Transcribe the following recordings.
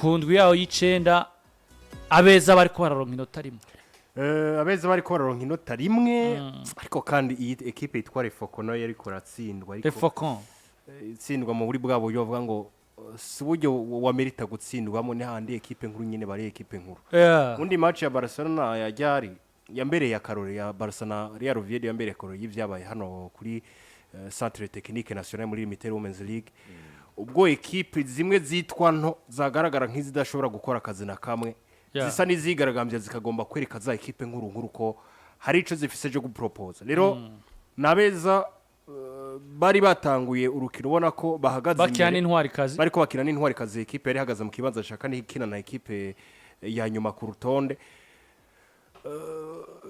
Ku ndwi yaho y'icenda, Abeza bariko bararonka inota 1. Abeza bariko bararonka inota 1, ariko kandi iyi ekipe yitwa Refoko nayo yariko iratsindwa, ariko Le Faucon. Itsindwa mu buri bwa buryo bavuga ngo si uburyo wamerita gutsindwamo, ni handi ekipe nkuru nyine bari ekipe nkuru. Undi match ya Barcelona ya ryari yambereye akarore, ya Barcelona Real Oviedo yambereye akarore y'ivyabaye hano kuri Centre Technique National muri Limited Women's League, ubwo ekipe zimwe zitwa nto zagaragara nk'izidashobora gukora akazi na kamwe, zisa n'izigaragambya, zikagomba kwereka za ekipe nkuru nkuru ko hari ico zifise cyo gupropoza. Rero nabeza bari batanguye urukino ubona ko bahagaze bakina imbere, n'Intwari kazi. Bariko bakina n'Intwari kazi, ekipe yari ihagaze mu kibanza ca kane ikina na ekipe ya nyuma ku rutonde.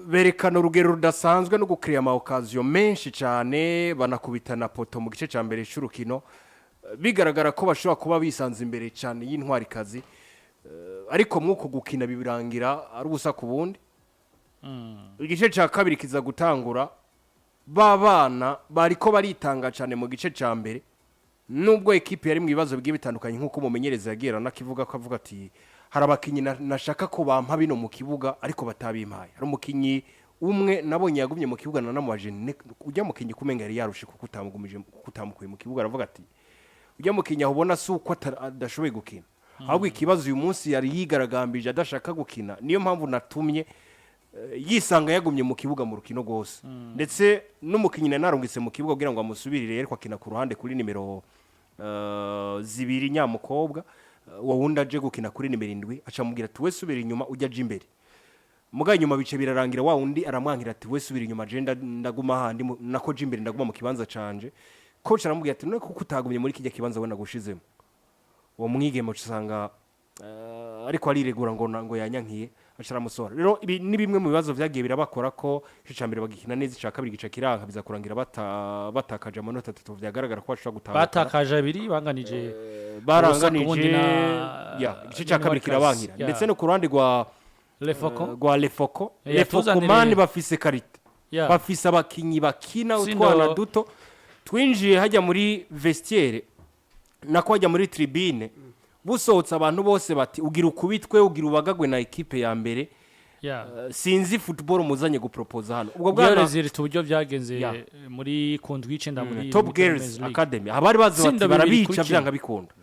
Berekana urugero rudasanzwe no gukiriya ama occasion menshi cyane, banakubita na poteau mu gice cya mbere cy'urukino. Bigaragara ko bashobora kuba bisanze imbere cyane y'Intwari kazi. Ariko mw'uko gukina birangira ari ubusa ku bundi. Igice cya kabiri kiza gutangura, ba bana bariko baritanga cyane mu gice cya mbere, nubwo ekipe yari mu bibazo bigiye bitandukanye, nk'uko umumenyereza yagiye aranakivuga, ko avuga ati hari abakinyi nashaka ko bampa bino mu kibuga ariko batabimpaye. Hari umukinyi umwe nabonye yagumye mu kibuga, nanamubaje ujya mukinyi kumenga yari yarushe kuko utamugumije, kuko utamukuye mu kibuga? Aravuga ati ujya mukinyi aho ubona si uko adashoboye gukina, ahubwo ikibazo uyu munsi yari yigaragambije adashaka gukina, niyo mpamvu natumye yisanga yagumye mu kibuga mu rukino rwose. Ndetse n'umukinnyi nari narungitse mu kibuga kugira ngo amusubirire, ariko akina ku ruhande kuri nimero 2 nyamukobwa, wa wundi aje gukina kuri nimero 7, aca amubwira ati we subira inyuma, ujya aje imbere. Muga inyuma bice birarangira wa wundi aramwankira ati we subira inyuma, je ndaguma handi nako je imbere, ndaguma mu kibanza canje. Coach aramubwira ati none kuko utagumye muri kijya kibanza we nagushizemo? Uwo mwigeme uca usanga ariko ariregura ngo ngo yanyankiye, aca aramusohora. Rero ibi ni bimwe mu bibazo vyagiye birabakora ko igice ca mbere bagikina neza, ica kabiri gica kiranka, biza kurangira batakaje amanota 3, vyagaragara ko bashobora gutahukana. Batakaje 2, banganije ubusa ku Baranganije. bundi Ya, igice ca kabiri n'Intwari. kirabankira. Ndetse no ku ruhande rwa Le Faucon. rwa Lefoko, Lefoko tuzanire- mani bafise qualité, bafise abakinyi bakina, utwana duto twinjiye hajya muri vestiaire, nako hajya muri tribune, busohotse abantu bose bati ugira ukubitwe, ugira ubagagwe na ekipe ya mbere. Sinzi football muzanye gupropoza hano ubwo bwana bwana. Résultat uburyo byagenze muri ku ndwi y'icenda muri Top muri Girls Women's League. Academy abari bazi bati Tsinda 2 kuri barabica 1. Byanga bikunda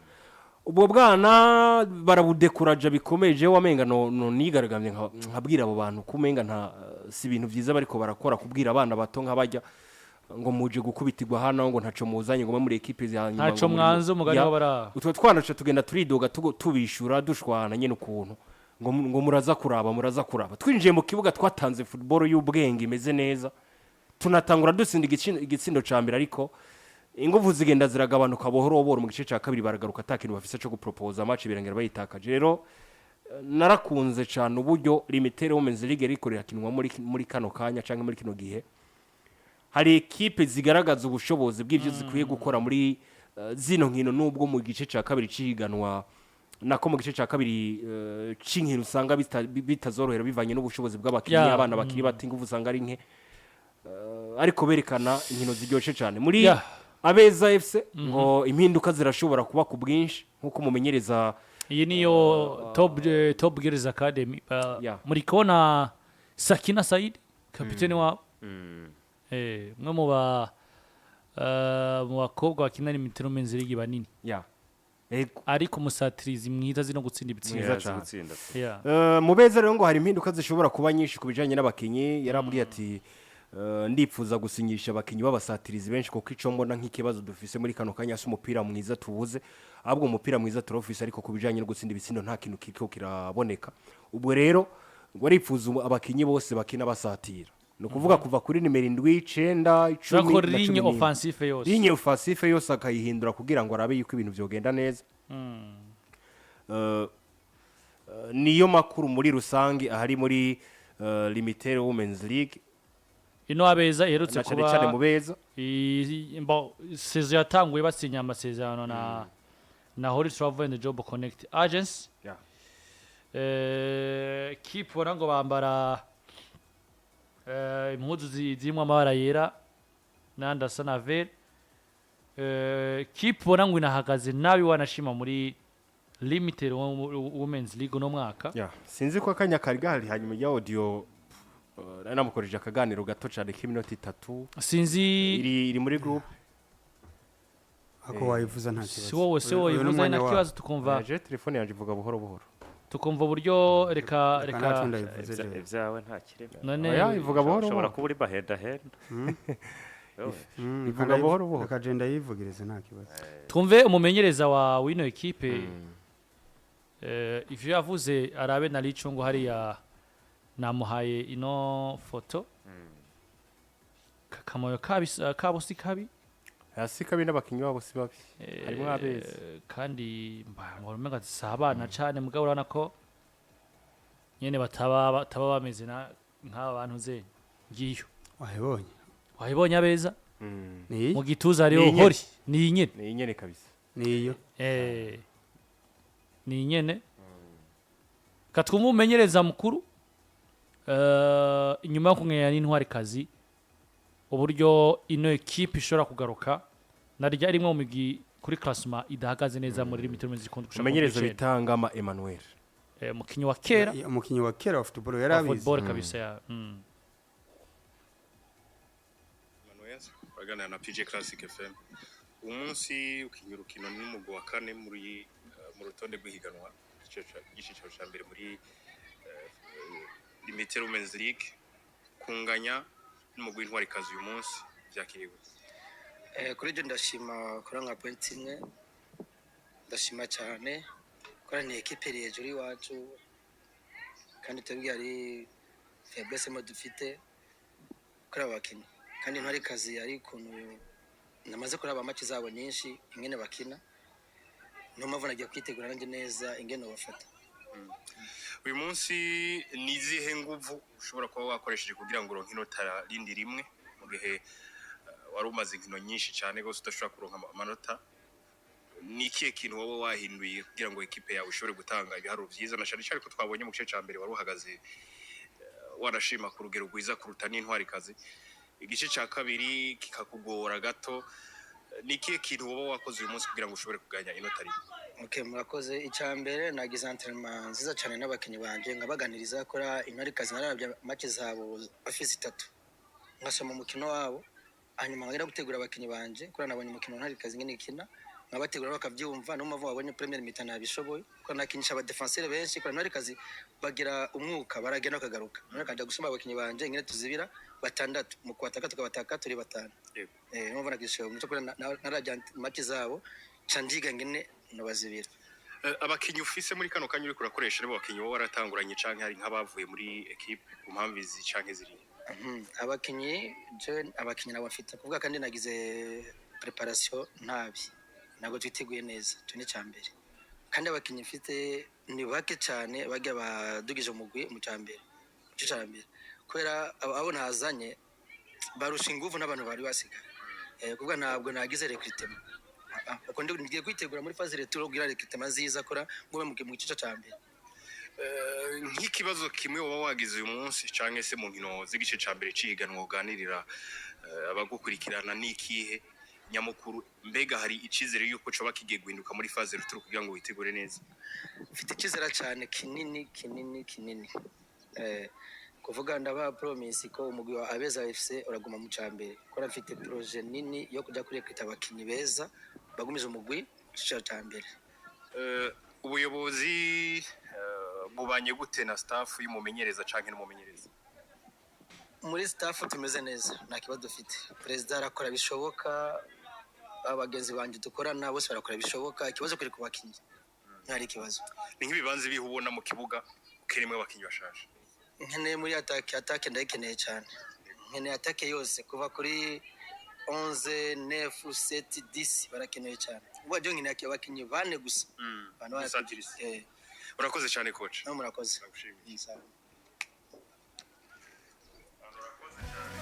ubwo bwana barabudekuraja bikomeye. Jewe wamenga no nigaragambye nkabwira abo bantu kumenga nta si ibintu byiza bariko barakora, kubwira abana bato nk'abajya ngo muje gukubitirwa hano, ngo ntaco muzanye, ngo mwe muri ekipe za nyuma, Ntaco ngo mwanze umugani w'abara. Utwo twana tuca tugenda turidoga, tubishura dushwana nyine ukuntu ngo ngo muraza kuraba, muraza kuraba. Twinjiye mu kibuga twatanze football y'ubwenge imeze neza, tunatangura dutsinda igitsindo ca mbere, ariko ingufu zigenda ziragabanuka buhoro buhoro. Mu gice cya kabiri baragaruka ata kintu bafise cyo gupropoza, match birangira bayitakaje. Rero narakunze cyane uburyo Limited Women's League iriko rirakinwa muri kano kanya canke muri kino gihe. Hari ekipe zigaragaza ubushobozi bw'ibyo zikwiye gukora muri zino nkino, nubwo mu gice cya kabiri c'ihiganwa, nako mu gice cya kabiri c'inkino usanga bitazorohera bivanye n'ubushobozi bw'abakinnyi, abana bakiri bato ingufu usanga ari nke. Ariko berekana inkino ziryoshe cyane muri Abeza FC, ngo impinduka zirashobora kuba ku bwinshi nk'uko mumenyereza. Iyi niyo Top Girls Academy. Muri kubona Sakina Said, kapitene wabo, umwe mu bakobwa bakina Limited Women's League banini, Ego. ariko umusatirizi mwiza, azi no gutsinda ibitsindo. Mwiza Azi cane. gutsinda. Mu beza rero ngo hari impinduka zishobora kuba nyinshi ku bijyanye n'abakinnyi. Yarabwiye ati ndipfuza gusinyisha abakinnyi b'abasatirizi benshi, kuko icyo mbona nk'ikibazo dufise muri kano kanya si umupira mwiza tubuze, ahubwo umupira mwiza turawufise, ariko ku bijyanye no gutsinda ibitsindo nta kintu kiriko kiraboneka. Ubwo rero ngo aripfuza abakinnyi bose bakina basatira, ni ukuvuga kuva kuri nimero 7, 9, 10 Urabona ko na cumi ligne n'imwe. offensive yose. Ligne offensive yose akayihindura kugira ngo arabe yuko ibintu byogenda neza. Niyo makuru muri rusange ahari muri Limited Women's League. Ino Abeza iherutse na cyane cyane mu kuba beza. Saison yatanguye basinya amasezerano na Holy Travel and Job Connect Agency. Kipe ubona ngo bambara impuzu zirimo amabara yera n'andi asa na vert. Kipe ubona ngo inahagaze nabi wanashima muri Limited Women's League uno mwaka. Ya, sinzi ko akanya kari gahari hanyuma ya audio, nari namukoresheje akaganiro gato cyane k'iminota 3. Sinzi. Iri muri group. Ako wayivuza nta kibazo. Si wowe, si wowe Uyu ni ivuze umwanya nta wawe. kibazo, tukumva. Je telefone yanjye ivuga buhoro buhoro. Tukumva uburyo, reka. Reka Reka. ntaco ndayivuze jewe. Ibyawe nta kirimo. None Oya, ivuga buhoro Ushobora buhoro. kuba uri bahendahenda. Wowe. Ivuga Reka buhoro buhoro. Reka je ndayivugirize nta kibazo. Twumve umumenyereza wa wino ekipe, ivyo yavuze, arabe na Licungu hariya namuhaye ino foto. Kakamoyo kabi, kabo si kabi. Hasi kabi, n'abakinnyi babo si babi, harimo abeza. Kandi mbona umenga si abana cane, mugabo urabona ko nyene bataba bameze nk'aba bantu ze ngiyo. Wayibonye? Wayibonye, abeza? Ni Mu gituza hariho Ni inyene. hori ni inyene. Ni inyene kabisa. Niyo. Ni inyene. Katwumva umumenyereza mukuru, inyuma yo kunganya n'Intwari kazi, uburyo ino ekipe ishobora kugaruka narya rimwe mu migwi kuri classement idahagaze neza muri Limited Women's League gushika ku Umumenyereza icenda. bitangama Emmanuel. Umukinyi wa kera Umukinyi wa kera wa football yari wa abizi. football kabisa ya. Emmanuel uraganira na PJ Classic FM. Umunsi ukinya urukino n'umugwi wa kane muri mu rutonde rw'ihiganwa ry'icicaro ca mbere muri Limited Women's League, kunganya n'umugwi w'Intwarikazi uyu munsi vyakiriwe? Kuri ibyo ndashima kuri nka point imwe, ndashima cyane kuri ni ekipe iri hejuru y'iwacu, kandi twebwe hari faiblesse mo dufite kuri aba bakinnyi, kandi Intwari kazi ari ukuntu namaze kuraba match zabo nyinshi ingene bakina, niyo mpamvu nagiye kwitegura nanjye neza ingene bafata. Uyu munsi ni izihe nguvu ushobora kuba wakoresheje kugira ngo uronke inota rindi rimwe mu gihe wari umaze inkino nyinshi cyane rwose udashobora kuronka amanota? Ni ikihe kintu wowe wahinduye kugira ngo ekipe yawe ishobore gutanga ibiharuro vyiza, na cyane cyane ko twabonye mu gice ca mbere wari uhagaze wanashima ku rugero rwiza kuruta n'Intwarikazi, igice ca kabiri kikakugora gato? Ni ikihe kintu wowe wakoze uyu munsi kugira ngo ushobore kuganya inota rimwe? Okay, murakoze. Icya mbere, nagize entraînement nziza cyane n'abakinnyi banje, nkabaganiriza kora Intwari kazi, narabye match zabo afise itatu, nkasoma umukino wabo, hanyuma nkagenda gutegura abakinnyi banje kora nabonye umukino wa Intwari kazi ngene ikina, nkabategura bakabyumva. Niyo mpamvu babonye première mi-temps nabishoboye kuko nakinisha abadefenseur benshi, kora Intwari kazi bagira umwuka, baragenda bakagaruka, none kajya gusoma abakinnyi banje ngene tuzibira batandatu mu kwataka, tukabataka turi batanu. Niyo mpamvu nagishoboye umuco kora narabye match zabo ca ndiga ngene nabazibira. Abakinyi ufise muri kano kanya uriko urakoresha nibo bakinyi wowe waratanguranye, canke hari nk'abavuye muri ekipe ku mpamvu izi canke ziriya? Abakinyi, je abakinyi nabo mfite kuvuga, kandi nagize préparation nabi, ntabwo twiteguye neza, icyo ni icya mbere, kandi abakinyi mfite ni bake cyane bajya badugije umugwi mu cya mbere, mu cya mbere, kubera abo nazanye barusha ingufu n'abantu bari basigaye. Kuvuga ntabwo nagize recrutement. Uko ngiye kwitegura muri phase retour kugira recrutement nziza kora ngo mu gice cya mbere. Nk'ikibazo kimwe woba wagize uyu munsi canke se mu nkino z'igice ca mbere c'ihiganwa uganirira abagukurikirana ni ikihe nyamukuru? Mbega hari icizere yuko coba kigiye guhinduka muri phase retour kugira ngo witegure neza? Mfite icyizere cyane kinini kinini kinini. Kuvuga ndabaha promise ko umugwi wa Abeza FC uraguma mu cambere, ko mfite projet nini yo kujya kurekita abakinyi beza bagumije umugwi mu cicaro ca mbere. Ubuyobozi bubanye gute na staff y'umumenyereza canke n'umumenyereza? Muri staff tumeze neza, nta kibazo dufite. Perezida arakora bishoboka, abagenzi banje dukorana bose barakora bishoboka. Ikibazo kiri ku bakinyi, ntari ikibazo. Ni nk'ibibanza ibihe ubona mu kibuga ukenemwe abakinyi bashasha? Nkeneye muri attaque, attaque ndayikeneye cyane. Nkeneye attaque yose kuva kuri 11, 9, 7, 10, barakenewe cyane. Ubwo ryo nkeneye abakinyi bane gusa. Abantu Musatirizi. Eh. Urakoze cyane, coach. No, murakoze. Ndagushimiye. Sawa. Urakoze cyane.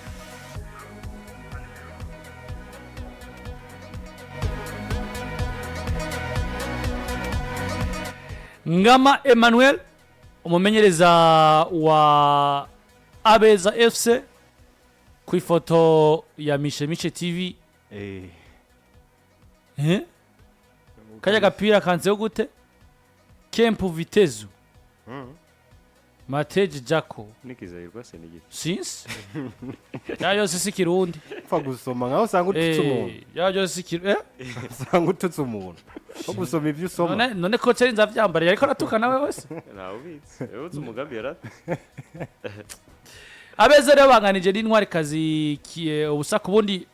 Ngama Emmanuel, umumenyereza wa Abeza FC, ku ifoto ya Mishe Mishe TV. Eh? Kajya gapira kanzeho gute? Kempu Vitezu, Mateji Jaco. Nikizahirwa se ni igiki? Sinzi, ya yose si Kirundi. Upfa gusoma nkaho usanga ututse umuntu. Ya yose si Kirundi. Usanga ututse umuntu wo gusoma ibyo usoma. None coach arinze avyambariye, ariko aratuka nawe wese. Ntawe ubitse, uzi umugambi yari afise. Abeza rero banganije n'Intwari kazi ubusa ku bundi.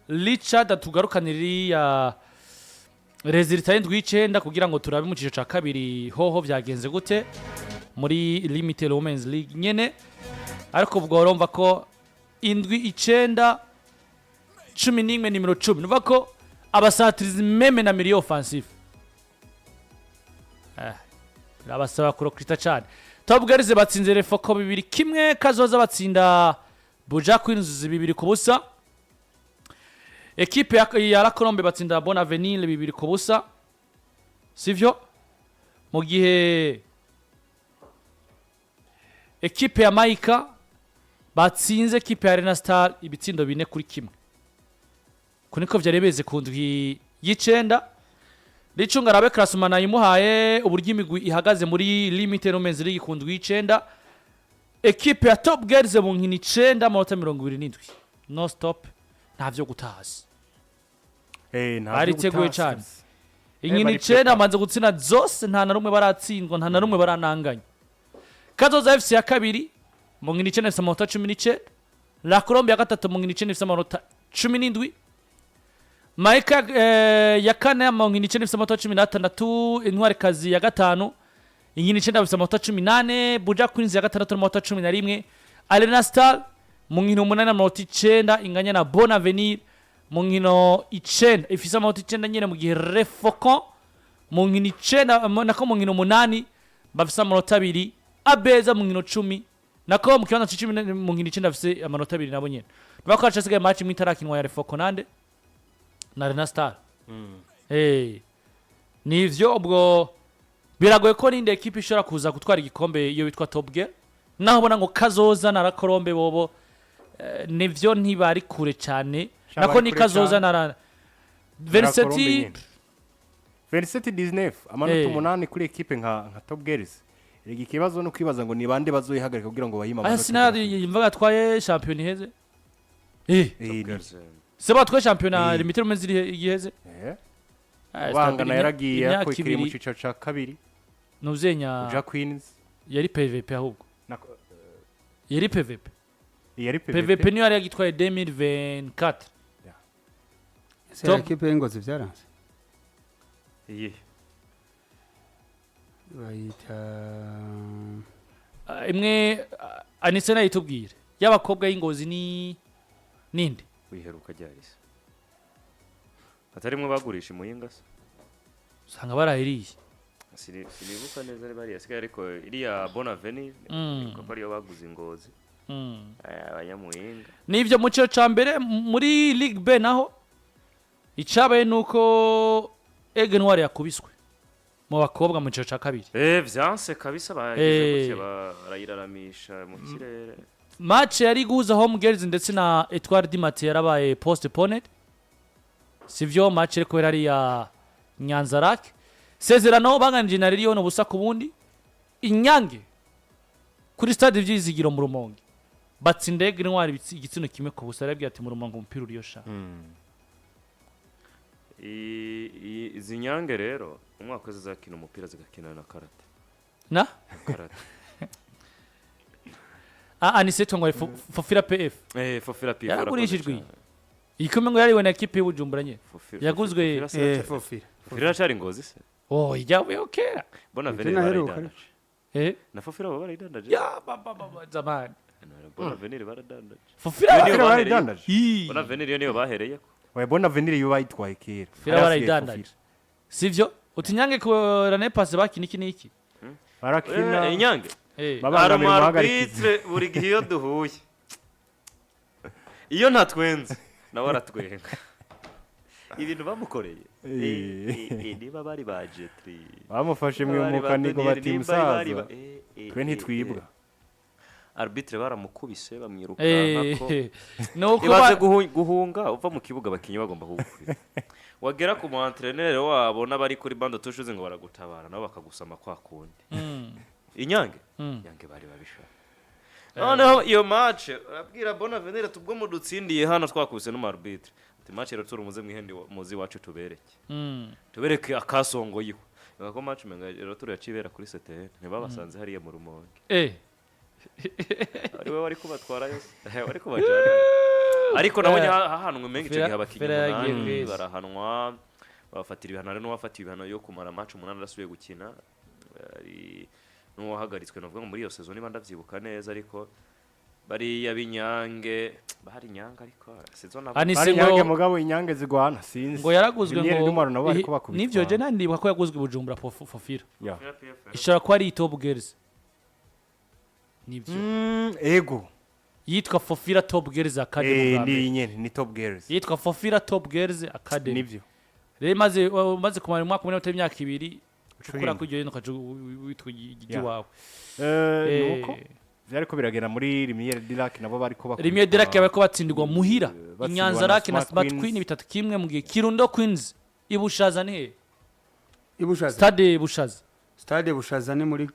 Richard atugarukanira iriya résultat y'indwi y'icenda kugira ngo turabe mu ciciro ca kabiri hoho vyagenze gute muri Limited Women's League nyene. Ariko ubwo urumva ko indwi icenda, 11, nimero 10, nuvuga ko abasatirizi même na milieu offensif birabasaba kurokrita cyane. Top Girls batsinze Refoko 2-1, Kazoza batsinda Buja Queens 2-0, ekipe ya La Colombe batsinda Bon Avenir 2-0, sivyo? Mu gihe ekipe ya Maika batsinze ekipe ya Arena Star ibitsindo 4-1. Ko niko vyari beze ku ndwi y'icenda. Ricunga rabe classement nayimuhaye, uburyo imigwi ihagaze muri Limited Women's League ku ndwi y'icenda. Ekipe ya Top Girls mu nkino 9, amanota 27, no stop, nta vyo gutahaza. Nta byo Bariteguye gutasa cane. kabisa. Inkino Bari 9 prepare. amaze gutsinda zose, nta na rumwe baratsindwa, nta na rumwe barananganya. Kazoza FC ya kabiri mu nkino 9 ifise amanota 19, La Colombe ya gatatu mu nkino 9 ifise amanota 17, Maika ya kane mu nkino 9 ifise amanota 16, Intwarikazi ya gatanu inkino 9 ifise amanota 18, Buja Queens ya gatandatu n'amanota 11, Arena Star mu nkino 8 n'amanota 9 inganya na Bon Avenir mu nkino 9 ifise amanota 9 nyene, mu gihe Refocon mu nkino 9 nako mu nkino 8 bafise amanota 2, Abeza mu nkino 10 nako mu kibanza c'icumi mu nkino 9 bafise amanota 2 nabo nyene. Nuvuga ko hacasigaye match imwe itarakinwa ya Refocon nande na Arena Star. Nivyo, ubwo biragoye ko n'indi ekipe ishobora kuza gutwara igikombe iyo bitwa Top Girl, naho ubona ngo Kazoza na La Colombe bobo nivyo ntibari kure cyane. Sha, Nako bari ni kure Kazoza cane. na 27. 27 19, amanota 8 kuri ekipe nka Top Girls. Erega ikibazo no kwibaza ngo ni bande bazoyihagarika kugira ngo bayime Aya amanota. Sinari imvaga atwaye shampiyona iheze. Se batwaye shampiyona Limited Women's igiheze. Bangana yaragiye Imyaka ariko ikiri mu ibiri. cicaro ca kabiri. Nuzenya Buja Queens yari PVP ahubwo. Yari PVP. Yari PVP. PVP niyo yari yagitwaye 2024. Ese Top. ekipe y'Ingozi byaranze? Iyi? Bayita Imwe Anise nayitubwire y'abakobwa y'Ingozi ni ninde? Wiheruka ryari se? Atarimwe bagurisha imuyinga se? Usanga barahiriye. Sinibuka neza niba ariya asigaye, ariko iriya Bon Avenir ko ariyo baguze Ingozi. Abanyamuhinga. Nivyo, mu cyo ca mbere muri Ligue B naho icabaye nuko Aigle Noir yakubiswe mu bakobwa mu cyo ca kabiri. Vyanse kabisa, bagize gutya barayiraramisha mu kirere. Match yari guhuza Home Girls ndetse na Etoile du Matin yarabaye postponed, sivyo? Match ariko yari ya Nyanza-Lac. Sezerano banganije na Lyon 0-0. Inyange kuri stade Ivyizigiro mu Rumonge batsinda Aigle Noir igitsina 1-0. Arabwira ati mu Rumonge umupira uriyo sha. Izi Nyange rero umwaka wose zizakina umupira, zigakina na karate. Na Karate. Ah, Anise ngo Fofira PF. Fofira PF. Yaragurishijwe. Ikombe ngo yariwe na ekipe y'Ubujumbura nyene. Yaguzwe. Fofira. Fofira iracari Ngozi se? Oh, ijyavuyeho kera. Bon Avenir Naheruka. barayidandaje. Na Fofira baba barayidandaje. Ya baba baba zamani. Bon Avenir baradandaje. Fofira. Niyo Fofira bahereye. barayidandaje. Ii. Bon Avenir yo niyo bahereye ko. Oya, Bon Avenir yo bayitwaye kera. Fofira Hari hasigaye barayidandaje. Fofira. Sivyo? Utinyange ko l'année passée bakina iki n'iki. Barakina. Inyange Babangamira umuhagarikizi. arbitre buri gihe iyo duhuye, iyo ntatwenze nawe aratwenga ibintu bamukoreye. Niba bari ba jetri Bamufashe niba bari ba mwimukanigo Daniel, bati nimba bari musaza twe ntitwibwa. Arbitre baramukubise bamwirukankako. Nuko Ibaze guhunga uva mu kibuga, abakinnyi bagomba kugukubita. Wagera ku mu entraîneur wabo n'abari kuri banc de touche ngo baragutabara, nabo bakagusama kwa kundi. Inyange, Inyange bari babishaka. Noneho iyo match urabwira Bonaventure ati ubwo mudutsindiye hano twakubise n'umu arbitre, ati match rero turi muze mwihende muzi iwacu tubereke, tubereke akasongo yiwe. Ibuka ko match umenga rero turi yacibera kuri CTN, ntibabasanze hariya mu Rumonge. Ari we wari kubatwara yose, wari kubajyana, ariko nabonye hahanwe menshi icyo gihe, abakinnyi Fera yagiye 8 kwisi. barahanwa, bafatira ibihano. Hari n'uwafatiwe ibihano yo kumara match 8 adasubiye gukina, hari n'uwahagaritswe navuga ngo muri iyo saison niba ndabyibuka neza. Ariko bariya b'Inyange bahari Inyange, ariko saison nabo Anise Ari Inyange ngo mugabo Inyange zigwana sinzi. Ngo yaraguzwe Rimwe ngo Rimwe nabo bariko bakubitwa. Nivyo, je nandibuka ko yaguzwe i Bujumbura Fofira. Ya. Ishobora kuba ari Top Girls, nivyo. Ego. Yitwa Fofira Top Girls Academy bwa mbere. Ni nyene ni Top Girls. Yitwa Fofira Top Girls Academy. Nivyo. Rero umaze kumara umwaka umwe n'utari imyaka 2 ukura Ucuhinda. kuri iryo rino ukaja witwa iry'iwawe. Nuko vyariko biragenda muri Lumiere du Lac, nabo bariko bakubitwa. Rimwe Dirac yabaye ko batsindirwa muhira Batsindwa Inyanza na Lac na Smart Smart Queens. Queen 3-1, mu gihe Kirundo Queens ibushaza ni he? Ibushaza. Stade Bushaza. Stade Bushaza ni muri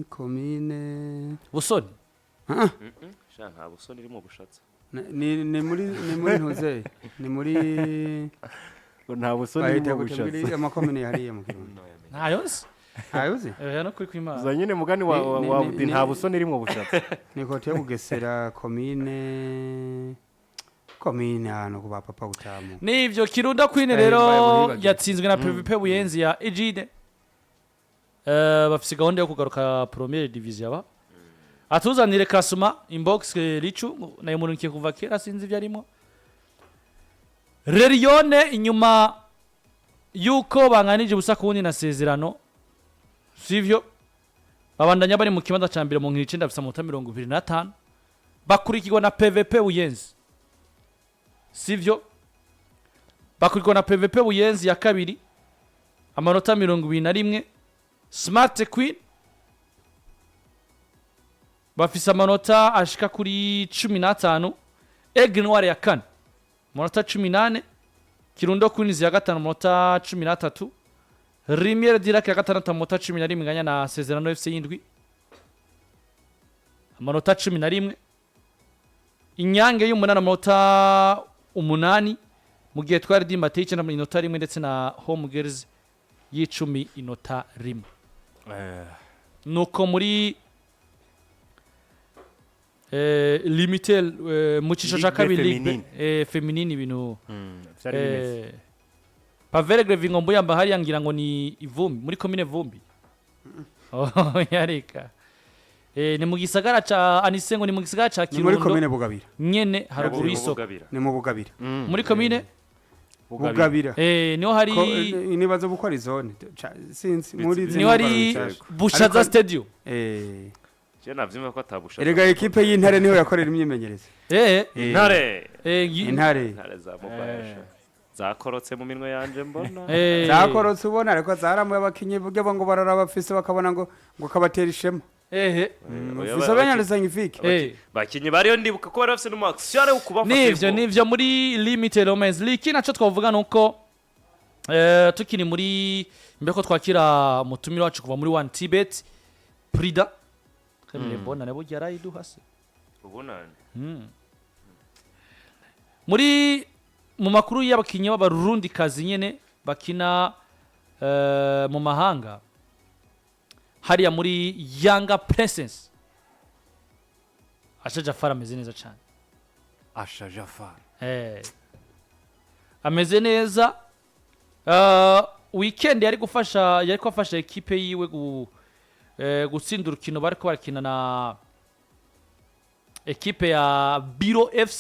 komine Busoni. Sha, nta Busoni irimo Bushatse. Ni muri ntuze, ni muri Nta Busoni bahita irimo gute muri Bushaza. amakomine hariya mu Kirundo? Ntayo nzi. Ntayo uzi? No kuri kwimana. Za nyene mugani wa wa Budi, nta Busoni irimo Bushaza. Ni kote ya Bugesera, komine ahantu ku ba papa utamu. Nivyo, Kirundo Queen rero mbaye muhibagiwe. yatsinzwe na PVP Buyenzi ya Egide. Bafise gahunda yo kugaruka Première Division. Aba atuzanire Kasuma inbox, Ricu nayo murunkiye kuva kera, sinzi ibyo arimo. Relione inyuma yuko banganije ubusa kuwundi na Sezerano, sivyo, babandanya bari mu kibanza ca mbere mu nkino 9, bafise amanota 25, bakurikirwa na PVP Buyenzi, sivyo, bakurikirwa na PVP Buyenzi ya kabiri, amanota 21. Smart Queen bafise amanota ashika kuri 15, Aigle Noir ya kane amanota 18, Kirundo Queens ya gatanu amanota 13, Lumiere du Lac ya gatandatu amanota 11, inganya na Sezerano FC y'indwi amanota 11, Inyange y'umunani amanota 8, mu gihe twari dimbate y'icyenda inota 1, ndetse na Home Girls y'icumi inota 1. Nuko muri limited mu cyiciro cya Ligue kabiri, Ligue féminine. Féminine ibintu Vyari bimeze. Pavere Grevingo mbuyamba hariya ngira ngo ni Ivumbi, muri komine Vumbi. Oh, yareka ni mu gisagara ca Anise, ngo ni mu gisagara ca Ni muri Kirundo komine Bugabira. nyene haruguru y'isoko. Bugabira. Ni mu Bugabira. Muri komine Bugabira. Niho hari Nibaza uko ari zone. Sinzi muri izi niho hari ntwaro nshasha. Bushaza Stadium. Je navyumva ko atabushatse. Erega ekipe y'Intare niho yakorera imyimenyerezo. Intare. Intare. Intare za mubasha zakorotse mu minwe yanje mbona. Zakorotse ubona, ariko zaramuye abakinyi burya ngo barara bafise bakabona ngo kabatera ishema. Oya, Ufise abanyarwanda. Bakinyi bariyo ndibuka ko bari bafise n'umu action wo kubafata. Nivyo, nivyo muri limited Women's League. Naco twavuga nuko tukiri muri mbere ko twakira umutumire wacu kuva muri One Tibet Prida Twemere mbona nabo yarayiduha se. Ubunane. Muri mu makuru y'abakinyi b'abarundi kazi nyene bakina mu mahanga, hariya muri Yanga Princess, Asha Jafar ameze neza cyane. Asha Jafar. Ameze neza. Weekend yari gufasha ekipe yiwe gutsinda urukino bariko barakina na ekipe ya Biro FC.